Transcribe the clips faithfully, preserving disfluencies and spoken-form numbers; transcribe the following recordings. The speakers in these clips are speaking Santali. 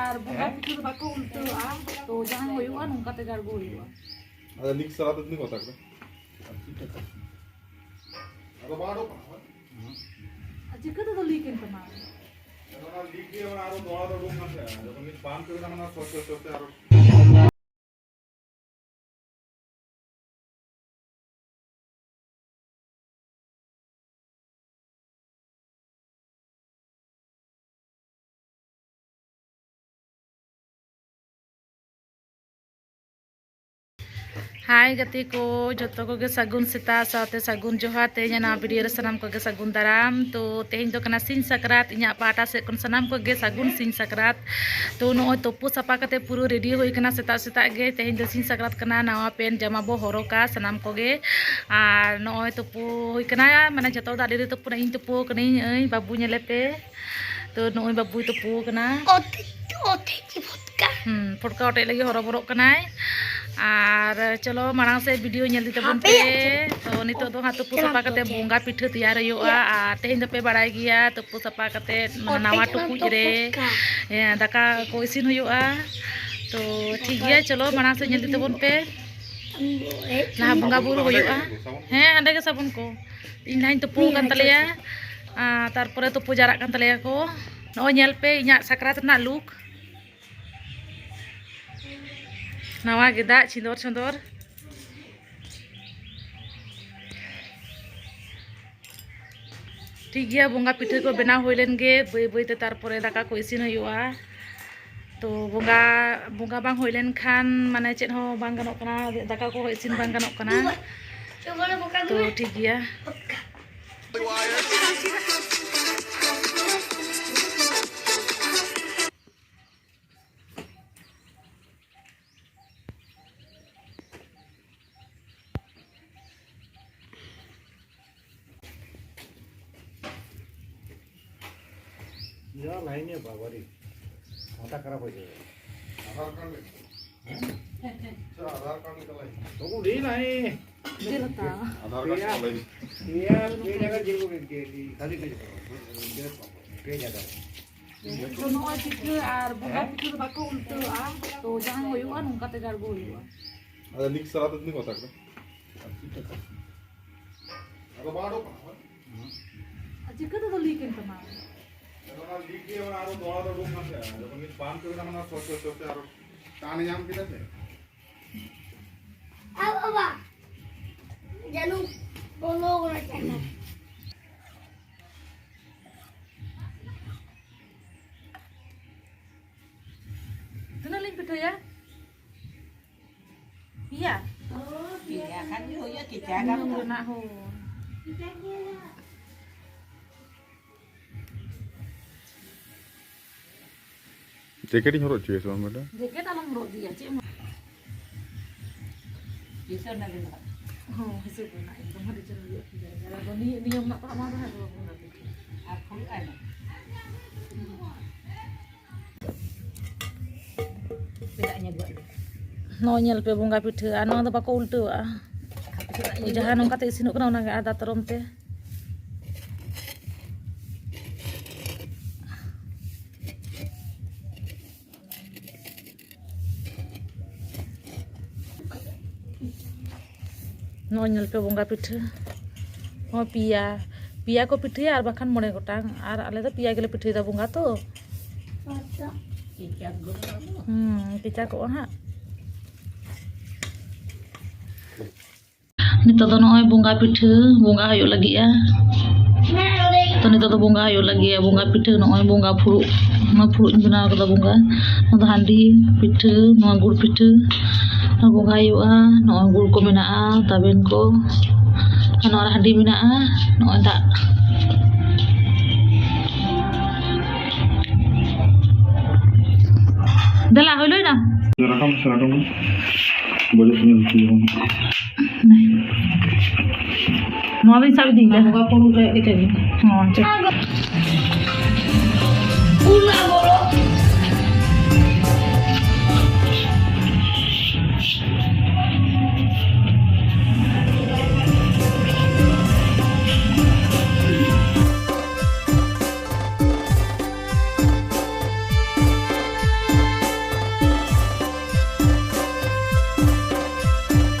ᱟᱨ ᱵᱚᱸᱜᱟ ᱯᱤᱴᱷᱟᱹ ᱫᱚ ᱵᱟᱠᱚ ᱩᱞᱴᱟᱹᱣᱟᱜᱼᱟ᱾ ᱛᱚ ᱡᱟᱦᱟᱸ ᱦᱩᱭᱩᱜᱼᱟ, ᱱᱚᱝᱠᱟ ᱛᱮᱜᱮ ᱟᱬᱜᱚ ᱦᱩᱭᱩᱜᱼᱟ᱾ ᱟᱫᱚ ᱞᱤᱠ ᱥᱟᱞᱟᱜ ᱛᱮ ᱛᱤᱱᱟᱹᱜ ᱠᱚ ᱛᱟᱠ ᱨᱮ? ᱟᱫᱚ ᱵᱟᱝ ᱚᱰᱚᱠ ᱠᱟᱱᱟ, ᱦᱳᱭ? ᱟᱨ ᱪᱤᱠᱟᱹ ᱛᱮᱫᱚ ᱞᱤᱠ ᱮᱱ ᱛᱟᱢᱟ? ᱚᱱᱟ ᱞᱤᱠ ᱜᱮ, ᱚᱱᱟ ᱟᱨᱚ ᱫᱚᱦᱲᱟ ᱫᱚ ᱩᱰᱩᱠ ᱠᱟᱱ ᱛᱟᱦᱮᱸᱜᱼᱟ᱾ ᱡᱚᱠᱷᱚᱱ ᱞᱤᱧ ᱯᱟᱢᱯ ᱠᱮᱫᱟ, ᱚᱱᱟ ᱥᱚᱨᱛᱮ ᱥᱚᱨᱛᱮ ᱟᱨᱚ ᱦᱟᱭ ᱜᱟᱛᱮ ᱠᱚ, ᱡᱚᱛᱚ ᱠᱚᱜᱮ ᱥᱟᱹᱜᱩᱱ ᱥᱮᱛᱟᱜ ᱥᱟᱶᱛᱮ ᱥᱟᱹᱜᱩᱱ ᱡᱚᱦᱟᱨ᱾ ᱛᱮᱦᱮᱧ ᱱᱟᱣᱟ ᱵᱷᱤᱰᱤᱭᱳ ᱨᱮ ᱥᱟᱱᱟᱢ ᱠᱚᱜᱮ ᱥᱟᱹᱜᱩᱱ ᱫᱟᱨᱟᱢ᱾ ᱛᱚ ᱛᱮᱦᱮᱧ ᱫᱚ ᱠᱟᱱᱟ ᱥᱤᱧ ᱥᱟᱠᱨᱟᱛ, ᱤᱧᱟᱹᱜ ᱯᱟᱦᱴᱟ ᱥᱮᱫ ᱠᱷᱚᱱ ᱥᱟᱱᱟᱢ ᱠᱚᱜᱮ ᱥᱟᱹᱜᱩᱱ ᱥᱤᱧ ᱥᱟᱠᱨᱟᱛ᱾ ᱛᱚ ᱱᱚᱜᱼᱚᱭ ᱛᱩᱯᱩ ᱥᱟᱯᱷᱟ ᱠᱟᱛᱮ ᱯᱩᱨᱟᱹ ᱨᱮᱰᱤ ᱦᱩᱭ ᱠᱟᱱᱟ ᱥᱮᱛᱟᱜ ᱥᱮᱛᱟᱜ ᱜᱮ᱾ ᱛᱮᱦᱮᱧ ᱫᱚ ᱥᱤᱧ ᱥᱟᱠᱨᱟᱛ ᱠᱟᱱᱟ, ᱱᱟᱣᱟ ᱯᱮᱱᱴ ᱡᱟᱢᱟ ᱵᱚ ᱦᱚᱨᱚᱜᱟ ᱥᱟᱱᱟᱢ ᱠᱚᱜᱮ᱾ ᱟᱨ ᱱᱚᱜᱼᱚᱭ ᱛᱩᱯᱩ ᱦᱩᱭ ᱠᱟᱱᱟ, ᱢᱟᱱᱮ ᱡᱚᱛᱚ ᱦᱚᱲ ᱫᱚ ᱟᱹᱰᱤ ᱨᱮ ᱛᱩᱯᱩᱱᱟ, ᱤᱧ ᱛᱩᱯᱩ ᱠᱟᱹᱱᱟᱹᱧ᱾ ᱟᱹᱭ ᱵᱟᱹᱵᱩ ᱧᱮᱞᱮ ᱯᱮ, ᱛᱚ ᱱᱚᱜᱼᱚᱭ ᱵᱟᱹᱵᱩᱭ ᱛᱩᱯᱩ ᱠᱟᱱᱟ᱾ ᱚᱛᱮ, ᱚᱛᱮ ᱪᱮ ᱯᱷᱚᱴᱠᱟ? ᱦᱩᱸ, ᱯᱷᱚᱴᱠᱟ ᱚᱴᱮᱡ ᱞᱟᱹᱜᱤᱫ ᱦᱚᱨᱚᱵᱚᱨᱚᱜ ᱠᱟᱱᱟᱭ᱾ ᱟᱨ ᱪᱚᱞᱚ ᱢᱟᱲᱟᱝ ᱥᱮᱫ ᱵᱷᱤᱰᱤᱭᱳ ᱧᱮᱞ ᱤᱫᱤ ᱛᱟᱵᱚᱱ ᱦᱟᱯᱮ, ᱯᱮ᱾ ᱦᱟᱯᱮ᱾ ᱛᱚ ᱱᱤᱛᱚᱜ ᱫᱚ ᱦᱟᱸᱜ ᱛᱩᱯᱩ ᱥᱟᱯᱷᱟ ᱠᱟᱛᱮ ᱵᱚᱸᱜᱟ ᱯᱤᱴᱷᱟᱹ ᱛᱮᱭᱟᱨ ᱦᱩᱭᱩᱜᱼᱟ᱾ ᱟᱨ ᱛᱮᱦᱮᱧ ᱫᱚᱯᱮ ᱵᱟᱲᱟᱭ ᱜᱮᱭᱟ, ᱛᱩᱯᱩ ᱥᱟᱯᱷᱟ ᱠᱟᱛᱮ ᱢᱟᱱᱮ ᱱᱟᱣᱟ ᱴᱩᱠᱩᱡ ᱨᱮ, ᱦᱮᱸ, ᱫᱟᱠᱟ ᱠᱚ ᱤᱥᱤᱱ ᱦᱩᱭᱩᱜᱼᱟ᱾ ᱛᱚ ᱴᱷᱤᱠ ᱜᱮᱭᱟ, ᱪᱚᱞᱚ ᱢᱟᱲᱟᱝ ᱥᱮᱫ ᱧᱮᱞ ᱤᱫᱤ ᱛᱟᱵᱚᱱ ᱯᱮ᱾ ᱞᱟᱦᱟ ᱵᱚᱸᱜᱟ ᱵᱩᱨᱩ ᱦᱩᱭᱩᱜᱼᱟ᱾ ᱦᱮᱸ, ᱦᱟᱸᱰᱮ ᱜᱮ ᱥᱟᱵᱚᱱ ᱠᱚ᱾ ᱤᱧ ᱞᱟᱦᱟᱧ ᱛᱩᱯᱩ ᱟᱠᱟᱱ ᱛᱟᱞᱮᱭᱟ᱾ ᱟᱨ ᱛᱟᱨᱯᱚᱨᱮ ᱛᱩᱯᱩ ᱡᱟᱣᱨᱟᱜ ᱠᱟᱱ ᱛᱟᱞᱮᱭᱟ ᱠᱚ᱾ ᱱᱚᱜᱼᱚᱭ ᱧᱮᱞ ᱯᱮ ᱤᱧᱟᱹᱜ ᱥᱟᱠᱨᱟᱛ ᱨᱮᱱᱟᱜ ᱞᱩᱠ᱾ ᱱᱟᱣᱟ ᱜᱮᱸᱫᱟᱜ ᱪᱷᱤᱸᱫᱚᱨ ᱪᱷᱚᱸᱫᱚᱨ᱾ ᱴᱷᱤᱠ ᱜᱮᱭᱟ, ᱵᱚᱸᱜᱟ ᱯᱤᱴᱷᱟᱹ ᱠᱚ ᱵᱮᱱᱟᱣ ᱦᱩᱭ ᱞᱮᱱ ᱜᱮ, ᱵᱟᱹᱭ ᱵᱟᱹᱭ ᱛᱮ ᱛᱟᱨᱯᱚᱨᱮ ᱫᱟᱠᱟ ᱠᱚ ᱤᱥᱤᱱ ᱦᱩᱭᱩᱜᱼᱟ᱾ ᱛᱚ ᱵᱚᱸᱜᱟ, ᱵᱚᱸᱜᱟ ᱵᱟᱝ ᱦᱩᱭ ᱞᱮᱱ ᱠᱷᱟᱱ ᱢᱟᱱᱮ ᱪᱮᱫ ᱦᱚᱸ ᱵᱟᱝ ᱜᱟᱱᱚᱜ ᱠᱟᱱᱟ, ᱫᱟᱠᱟ ᱠᱚᱦᱚᱸ ᱤᱥᱤᱱ ᱵᱟᱝ ᱜᱟᱱᱚᱜ ᱠᱟᱱᱟ᱾ ᱛᱚ ᱴᱷᱤᱠ ᱜᱮᱭᱟ᱾ যা লাইনে বাবারে, মাথা খারাপ হয়ে যাবে। আধার কার্ড লেখো। হ্যাঁ? আচ্ছা, আধার কার্ড লেখা লাগে। তবু রে নাই। আধার কার্ড লেখা লাগে। ये, ये जगह जेल को, खाली कर दो। ये जगह। ᱛᱚ ᱱᱚᱜᱼᱚᱭ ᱯᱤᱴᱷᱟᱹ ᱟᱨ ᱵᱚᱸᱜᱟ ᱯᱤᱴᱷᱟᱹ ᱫᱚ ᱵᱟᱠᱚ ᱩᱞᱴᱟᱹᱣᱟᱜᱼᱟ, ᱛᱚ ᱡᱟᱦᱟᱸ ᱦᱩᱭᱩᱜᱼᱟ ᱱᱚᱝᱠᱟ ᱛᱮᱜᱮ ᱟᱬᱜᱚ ᱦᱩᱭᱩᱜᱼᱟ᱾ ᱟᱫᱚ ᱞᱤᱠ ᱥᱟᱞᱟᱜ ᱛᱮ ᱛᱤᱱᱟᱹᱜ ᱠᱚ ᱛᱟᱠᱚ? ᱟᱫᱚ ᱵᱟᱝ ᱚᱰᱚᱠ ᱠᱟᱱᱟ, ᱦᱳᱭ? ᱟᱨ ᱪᱤᱠᱟᱹ ᱛᱮᱫᱚ ᱞᱤᱠ ᱮᱱ ᱛᱟᱢᱟ? ᱟᱫᱚ ᱚᱱᱟ ᱞᱤᱠ ᱜᱮ, ᱚᱱᱟ ᱟᱨᱚ ᱫᱚᱦᱲᱟ ᱫᱚ ᱩᱰᱩᱠ ᱠᱟᱱ ᱛᱟᱦᱮᱸᱜᱼᱟ᱾ ᱡᱚᱠᱷᱚᱱ ᱞᱤᱧ ᱯᱟᱢᱯ ᱠᱮᱫᱟ, ᱚᱱᱟ ᱥᱚᱨᱛᱮ ᱥᱚᱨᱛᱮ ᱟᱨᱚ ᱴᱟᱱ ᱧᱟᱢ ᱠᱮᱫᱟ ᱥᱮ᱾ ᱟᱨ ᱵᱟᱵᱟ, ᱡᱟᱹᱱᱩᱢ ᱵᱚᱞᱚ ᱠᱟᱱᱟ ᱪᱟᱸᱫᱟ᱾ ᱛᱤᱱᱟᱹᱜ ᱞᱤᱧ ᱯᱤᱴᱷᱟᱹᱭᱟ? ᱯᱮᱭᱟ? ᱯᱮᱭᱟ ᱠᱷᱟᱱ ᱜᱮ ᱦᱩᱭᱩᱜᱼᱟ, ᱠᱮᱪᱟ ᱜᱟᱱ ᱥᱩᱱᱩᱢ ᱫᱚ᱾ ᱨᱮᱱᱟᱜ ᱦᱚᱸ᱾ ᱡᱮᱠᱮᱴ ᱤᱧ ᱦᱚᱨᱚᱜ ᱦᱚᱪᱚᱭᱟ ᱥᱮ ᱵᱟᱝ ᱵᱮᱴᱟ? ᱡᱮᱠᱮᱴ ᱟᱞᱚᱢ ᱦᱚᱨᱚᱜ ᱤᱫᱤᱭᱟ, ᱪᱮᱫ ᱮᱢ ᱦᱤᱥᱟᱹᱵ ᱨᱮᱱᱟᱜ ᱜᱮ ᱢᱮᱱᱟᱜᱼᱟ᱾ ᱦᱚᱸ, ᱦᱤᱥᱟᱹᱵ ᱨᱮᱱᱟᱜ ᱮᱠᱫᱚᱢ ᱟᱹᱰᱤ ᱪᱮᱦᱨᱟ ᱦᱩᱭᱩᱜᱼᱟ ᱯᱩᱡᱟᱹ᱾ ᱟᱫᱚ ᱱᱤᱭᱟᱹ ᱱᱤᱭᱚᱢ ᱨᱮᱱᱟᱜ ᱯᱟᱲᱦᱟᱜ ᱢᱟ ᱛᱟᱦᱮᱸ ᱫᱚ ᱵᱟᱵᱚᱱ ᱜᱟᱛᱮ ᱠᱚᱜᱼᱟ᱾ ᱟᱨ ᱯᱷᱩᱲᱩᱜ ᱟᱭ ᱢᱮ᱾ ᱪᱮᱫᱟᱜ ᱤᱧ ᱟᱹᱜᱩᱣᱟᱜ ᱜᱮ? ᱱᱚᱜᱼᱚᱭ ᱧᱮᱞ ᱯᱮ ᱵᱚᱸᱜᱟ ᱯᱤᱴᱷᱟᱹ, ᱟᱨ ᱱᱚᱣᱟ ᱫᱚ ᱵᱟᱠᱚ ᱩᱞᱴᱟᱹᱣᱟᱜᱼᱟ᱾ ᱡᱟᱦᱟᱸ ᱱᱚᱝᱠᱟ ᱛᱮ ᱤᱥᱤᱱᱚᱜ ᱠᱟᱱᱟ ᱚᱱᱟᱜᱮ ᱟᱨ ᱫᱟᱛᱨᱚᱢ ᱛᱮ᱾ ᱱᱚᱜᱼᱚᱭ ᱧᱮᱞ ᱯᱮ ᱵᱚᱸᱜᱟ ᱯᱤᱴᱷᱟᱹ᱾ ᱦᱚᱸ, ᱯᱮᱭᱟ, ᱯᱮᱭᱟ ᱠᱚ ᱯᱤᱴᱷᱟᱹᱭᱟ ᱟᱨ ᱵᱟᱠᱷᱟᱱ ᱢᱚᱬᱮ ᱜᱚᱴᱟᱝ, ᱟᱨ ᱟᱞᱮ ᱫᱚ ᱯᱮᱭᱟ ᱜᱮᱞᱮ ᱯᱤᱴᱷᱟᱹᱭᱮᱫᱟ ᱵᱚᱸᱜᱟ ᱛᱚ᱾ ᱦᱩᱸ, ᱠᱮᱪᱟ ᱠᱚᱜᱼᱟ ᱦᱟᱸᱜ᱾ ᱱᱤᱛᱚᱜ ᱫᱚ ᱱᱚᱜᱼᱚᱭ ᱵᱚᱸᱜᱟ ᱯᱤᱴᱷᱟᱹ ᱵᱚᱸᱜᱟ ᱦᱩᱭᱩᱜ ᱞᱟᱹᱜᱤᱫᱼᱟ᱾ ᱛᱚ ᱱᱤᱛᱚᱜ ᱫᱚ ᱵᱚᱸᱜᱟ ᱦᱩᱭᱩᱜ ᱞᱟᱹᱜᱤᱫᱼᱟ, ᱵᱚᱸᱜᱟ ᱯᱤᱴᱷᱟᱹ ᱱᱚᱜᱼᱚᱭ ᱵᱚᱸᱜᱟ ᱯᱷᱩᱲᱩᱜ, ᱱᱚᱣᱟ ᱯᱷᱩᱲᱩᱜ ᱤᱧ ᱵᱮᱱᱟᱣ ᱠᱟᱫᱟ ᱵᱚᱸᱜᱟ᱾ ᱱᱚᱣᱟ ᱫᱚ ᱦᱟᱺᱰᱤ ᱯᱤᱴᱷᱟᱹ, ᱱᱚᱣᱟ ᱜᱩᱲ ᱯᱤᱴᱷᱟᱹ, ᱱᱚᱣᱟ ᱵᱚᱸᱜᱟ ᱦᱩᱭᱩᱜᱼᱟ᱾ ᱱᱚᱜᱼᱚᱭ ᱜᱩᱲ ᱠᱚ ᱢᱮᱱᱟᱜᱼᱟ, ᱛᱟᱵᱮᱱ ᱠᱚ, ᱟᱨ ᱱᱚᱣᱟ ᱨᱮ ᱦᱟᱺᱰᱤ ᱢᱮᱱᱟᱜᱼᱟ, ᱱᱚᱜᱼᱚᱭ ᱫᱟᱜ᱾ ᱫᱮᱞᱟ, ᱦᱩᱭ ᱞᱩᱭᱱᱟ? ᱨᱟᱠᱟᱵ ᱢᱮᱥᱮ, ᱨᱟᱠᱟᱵ ᱢᱮ᱾ ᱵᱟᱡᱮᱴ ᱧᱮᱞ ᱦᱚᱪᱚᱭ ᱢᱮ᱾ ᱱᱚᱣᱟ ᱫᱚᱧ ᱥᱟᱵ ᱤᱫᱤᱭᱮᱫᱟ᱾ ᱵᱚᱸᱜᱟ ᱯᱷᱳᱱ ᱨᱮ ᱤᱠᱟᱹ ᱜᱮ᱾ ᱦᱚᱸ, ᱟᱪᱪᱷᱟ᱾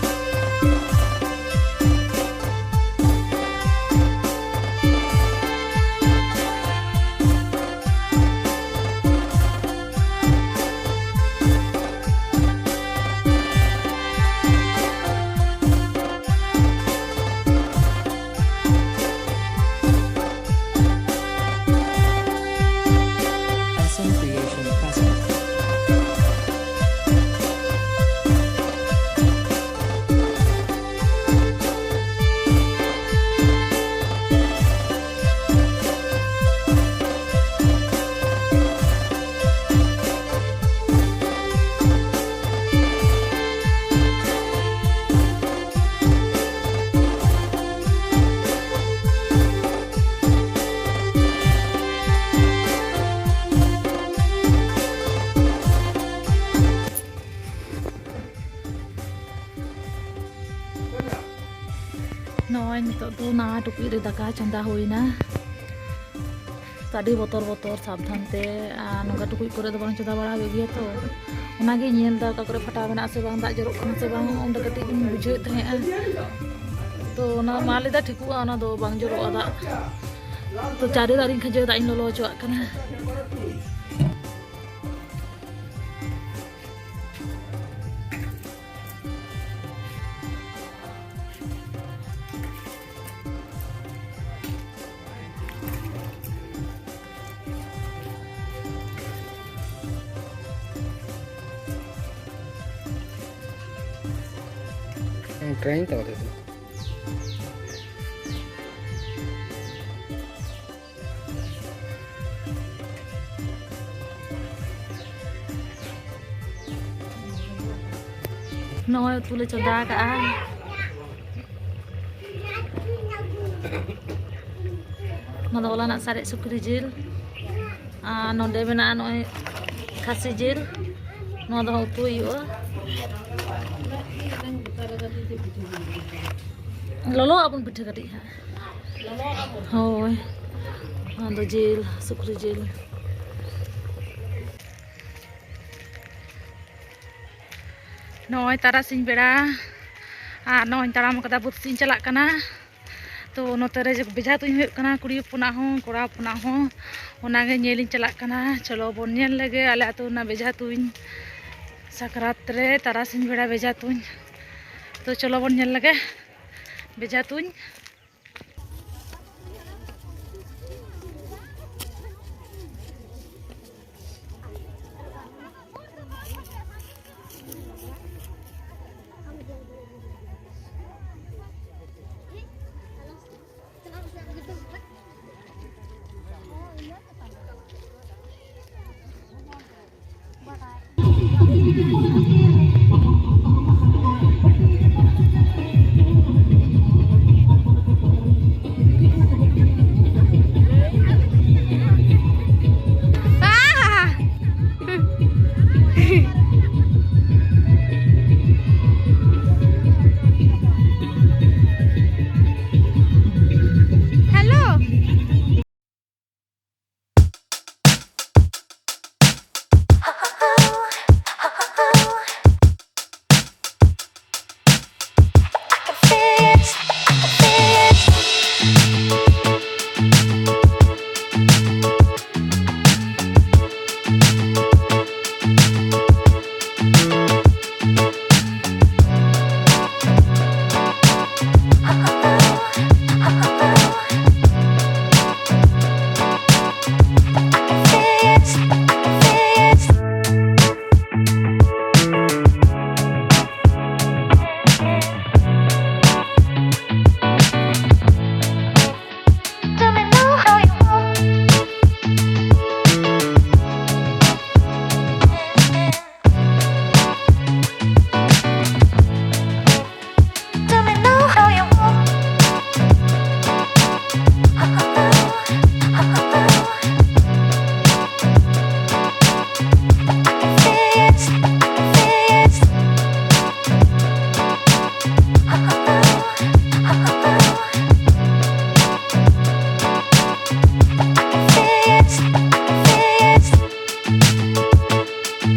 Creation Festival. ᱱᱚᱜᱼᱚᱭ ᱱᱤᱛᱚᱜ ᱫᱚ ᱱᱟᱣᱟ ᱴᱩᱠᱩᱡ ᱨᱮ ᱫᱟᱠᱟ ᱪᱚᱸᱫᱟ ᱦᱩᱭᱱᱟ᱾ ᱛᱚ ᱟᱹᱰᱤ ᱵᱚᱛᱚᱨ ᱵᱚᱛᱚᱨ ᱥᱟᱵᱫᱷᱟᱱ ᱛᱮ, ᱟᱨ ᱱᱚᱝᱠᱟ ᱴᱩᱠᱩᱡ ᱠᱚᱨᱮ ᱫᱚ ᱵᱟᱝ ᱪᱚᱸᱫᱟ ᱵᱟᱲᱟ ᱦᱩᱭᱩᱜ ᱜᱮᱭᱟ ᱛᱚ, ᱚᱱᱟᱜᱮ ᱧᱮᱞ ᱫᱟ ᱚᱠᱟ ᱠᱚᱨᱮ ᱯᱷᱟᱴᱟᱣ ᱢᱮᱱᱟᱜᱼᱟ ᱥᱮ ᱵᱟᱝ, ᱫᱟᱜ ᱡᱚᱨᱚᱜ ᱠᱟᱱᱟ ᱥᱮ ᱵᱟᱝ, ᱚᱸᱰᱮ ᱠᱟᱹᱴᱤᱡ ᱤᱧ ᱵᱩᱡᱷᱟᱹᱣᱮᱫ ᱛᱟᱦᱮᱸᱜᱼᱟ᱾ ᱛᱚ ᱚᱱᱟ ᱢᱟ ᱞᱟᱹᱭᱫᱟ ᱴᱷᱤᱠᱚᱜᱼᱟ, ᱚᱱᱟ ᱫᱚ ᱵᱟᱝ ᱡᱚᱨᱚᱜᱼᱟ ᱫᱟᱜ᱾ ᱛᱚ ᱪᱟᱨᱮ ᱫᱟᱜ ᱨᱤᱧ ᱠᱷᱟᱹᱡᱟᱹᱣ ᱫᱟᱜ ᱤᱧ ᱞᱚᱞᱚ ᱦᱚᱪᱚᱣᱟᱜ ᱠᱟᱱᱟ᱾ ᱴᱨᱟᱭᱤᱝ ᱛᱟᱵᱚ ᱛᱮ᱾ ᱱᱚᱜᱼᱚᱭ ᱩᱛᱩ ᱞᱮ ᱪᱚᱸᱫᱟ ᱟᱠᱟᱜᱼᱟ᱾ ᱱᱚᱣᱟ ᱫᱚ ᱦᱚᱞᱟᱱᱟᱜ ᱥᱟᱨᱮᱡ ᱥᱩᱠᱨᱤ ᱡᱤᱞ᱾ ᱟᱨ ᱱᱚᱰᱮ ᱢᱮᱱᱟᱜᱼᱟ ᱱᱚᱜᱼᱚᱭ ᱠᱷᱟᱹᱥᱤ ᱡᱤᱞ᱾ ᱱᱚᱣᱟ ᱫᱚ ᱩᱛᱩ ᱦᱩᱭᱩᱜᱼᱟ᱾ ᱞᱚᱞᱚᱣᱟᱜ ᱵᱚᱱ ᱯᱤᱴᱷᱟᱹ ᱠᱟᱹᱴᱤᱡ ᱦᱟᱸᱜ᱾ ᱦᱳᱭ, ᱱᱚᱣᱟ ᱫᱚ ᱡᱤᱞ, ᱥᱩᱠᱨᱤ ᱡᱤᱞ᱾ ᱱᱚᱜᱼᱚᱭ ᱛᱟᱨᱟᱥᱤᱧ ᱵᱮᱲᱟ, ᱟᱨ ᱱᱚᱜᱼᱚᱭ ᱛᱟᱲᱟᱢ ᱠᱟᱫᱟ, ᱵᱟᱹᱫᱽ ᱥᱮᱫ ᱤᱧ ᱪᱟᱞᱟᱜ ᱠᱟᱱᱟ᱾ ᱛᱚ ᱱᱚᱛᱮ ᱨᱮ ᱵᱮᱡᱷᱟ ᱛᱩᱧ ᱦᱩᱭᱩᱜ ᱠᱟᱱᱟ, ᱠᱩᱲᱤ ᱦᱚᱯᱚᱱᱟᱜ ᱦᱚᱸ ᱠᱚᱲᱟ ᱦᱚᱯᱚᱱᱟᱜ ᱦᱚᱸ, ᱚᱱᱟᱜᱮ ᱧᱮᱞᱤᱧ ᱪᱟᱞᱟᱜ ᱠᱟᱱᱟ᱾ ᱪᱚᱞᱚ ᱵᱚᱱ ᱧᱮᱞ ᱞᱮᱜᱮ ᱟᱞᱮ ᱟᱹᱛᱩ ᱨᱮᱱᱟᱜ ᱵᱮᱡᱷᱟ ᱛᱩᱧ, ᱥᱟᱠᱨᱟᱛ ᱨᱮ ᱛᱟᱨᱟᱥᱤᱧ ᱵᱮᱲᱟ ᱵᱮᱡᱷᱟ ᱛᱩᱧ᱾ ᱛᱚ ᱪᱚᱞᱚ ᱵᱚᱱ ᱧᱮᱞ ᱞᱮᱜᱮ ᱵᱮᱡᱷᱟ ᱛᱩᱧ᱾